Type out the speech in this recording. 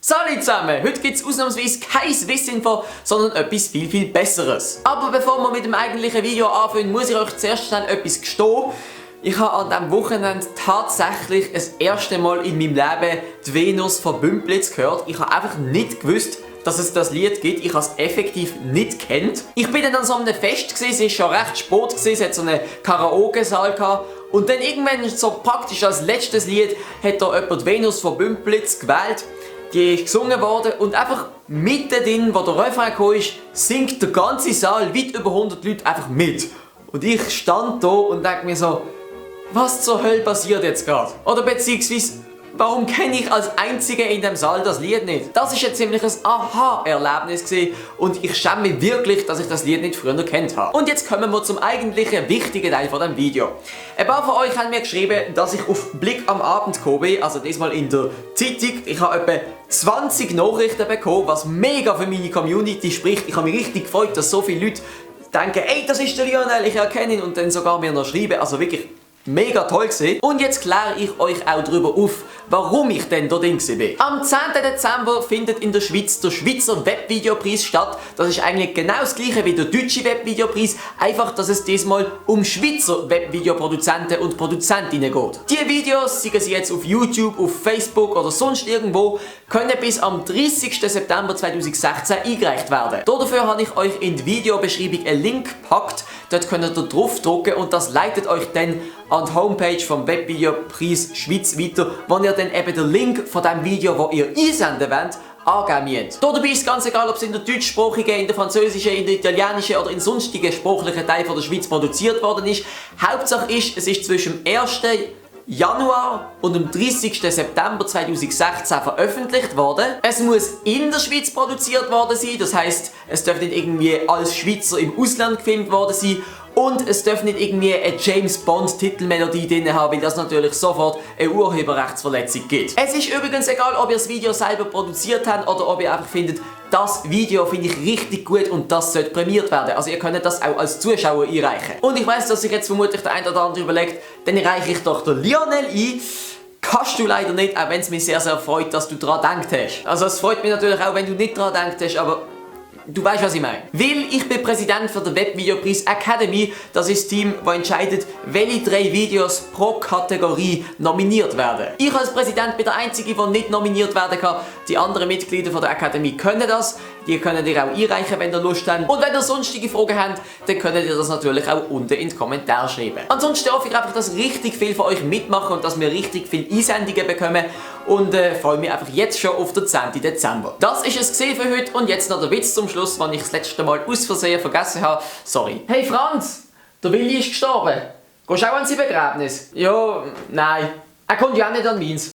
Salut zusammen! Heute gibt es ausnahmsweise kein Swissinfo, sondern etwas viel Besseres. Aber bevor wir mit dem eigentlichen Video anfangen, muss ich euch zuerst schnell etwas gestehen. Ich habe an diesem Wochenende tatsächlich das erste Mal in meinem Leben die Venus von Bümplitz gehört. Ich habe einfach nicht gewusst, dass es das Lied gibt. Ich habe es effektiv nicht kennt. Ich bin dann an so einem Fest gewesen, es war schon recht spät gewesen, es hat so einen Karaoke-Saal gehabt. Und dann irgendwann so praktisch als letztes Lied hat da jemand die Venus von Bümplitz gewählt. Die ist gesungen worden und einfach mittendrin, wo der Refrain gekommen ist, singt der ganze Saal, weit über 100 Leute, einfach mit. Und ich stand da und denke mir so, was zur Hölle passiert jetzt gerade? Oder beziehungsweise, warum kenne ich als Einziger in dem Saal das Lied nicht? Das ist ein ziemliches Aha-Erlebnis gewesen und ich schäme mich wirklich, dass ich das Lied nicht früher kennt habe. Und jetzt kommen wir zum eigentlichen wichtigen Teil von dem Video. Ein paar von euch haben mir geschrieben, dass ich auf Blick am Abend gekommen bin, also diesmal in der Zeitung. Ich habe etwa 20 Nachrichten bekommen, was mega für meine Community spricht. Ich habe mich richtig gefreut, dass so viele Leute denken, ey, das ist der Lionel, ich erkenne ihn, und dann sogar mir noch schreiben. Also wirklich mega toll gewesen. Und jetzt kläre ich euch auch darüber auf, warum ich denn dort drin war. Am 10. Dezember findet in der Schweiz der Schweizer Webvideopreis statt. Das ist eigentlich genau das gleiche wie der deutsche Webvideopreis, einfach dass es diesmal um Schweizer Webvideoproduzenten und Produzentinnen geht. Die Videos, seien sie jetzt auf YouTube, auf Facebook oder sonst irgendwo, können bis am 30. September 2016 eingereicht werden. Dafür habe ich euch in die Videobeschreibung einen Link gepackt. Dort könnt ihr draufdrücken und das leitet euch dann an die Homepage vom Webvideopreis Schweiz weiter, wo ihr dann eben den Link von dem Video, das ihr einsenden wollt, angeben müsst. Dabei ist es ganz egal, ob es in der deutschsprachigen, in der französischen, in der italienischen oder in sonstigen sprachlichen Teilen von der Schweiz produziert worden ist. Hauptsache ist, es ist zwischen dem 1. Januar und dem 30. September 2016 veröffentlicht worden. Es muss in der Schweiz produziert worden sein, das heisst, es darf nicht irgendwie als Schweizer im Ausland gefilmt worden sein. Und es darf nicht irgendwie eine James Bond Titelmelodie drin haben, weil das natürlich sofort eine Urheberrechtsverletzung gibt. Es ist übrigens egal, ob ihr das Video selber produziert habt oder ob ihr einfach findet, das Video finde ich richtig gut und das sollte prämiert werden. Also ihr könnt das auch als Zuschauer einreichen. Und ich weiss, dass sich jetzt vermutlich der eine oder andere überlegt, dann reiche ich doch den Lionel ein. Kannst du leider nicht, auch wenn es mich sehr freut, dass du daran gedacht hast. Also es freut mich natürlich auch, wenn du nicht daran gedacht hast, aber du weißt, was ich meine. Weil ich bin Präsident für der Webvideopreis Academy. Das ist das Team, das entscheidet, welche 3 Videos pro Kategorie nominiert werden. Ich als Präsident bin der Einzige, der nicht nominiert werden kann. Die anderen Mitglieder von der Academy können das. Die können ihr auch einreichen, wenn ihr Lust habt. Und wenn ihr sonstige Fragen habt, dann könnt ihr das natürlich auch unten in die Kommentare schreiben. Ansonsten hoffe ich einfach, dass richtig viel von euch mitmachen und dass wir richtig viele Einsendungen bekommen. Und freue mich einfach jetzt schon auf den 10. Dezember. Das ist es für heute und jetzt noch der Witz zum Schluss, den ich das letzte Mal aus Versehen vergessen habe. Sorry. Hey Franz, der Willi ist gestorben. Gehst du auch an sein Begräbnis? Ja, nein. Er kommt ja auch nicht an meins.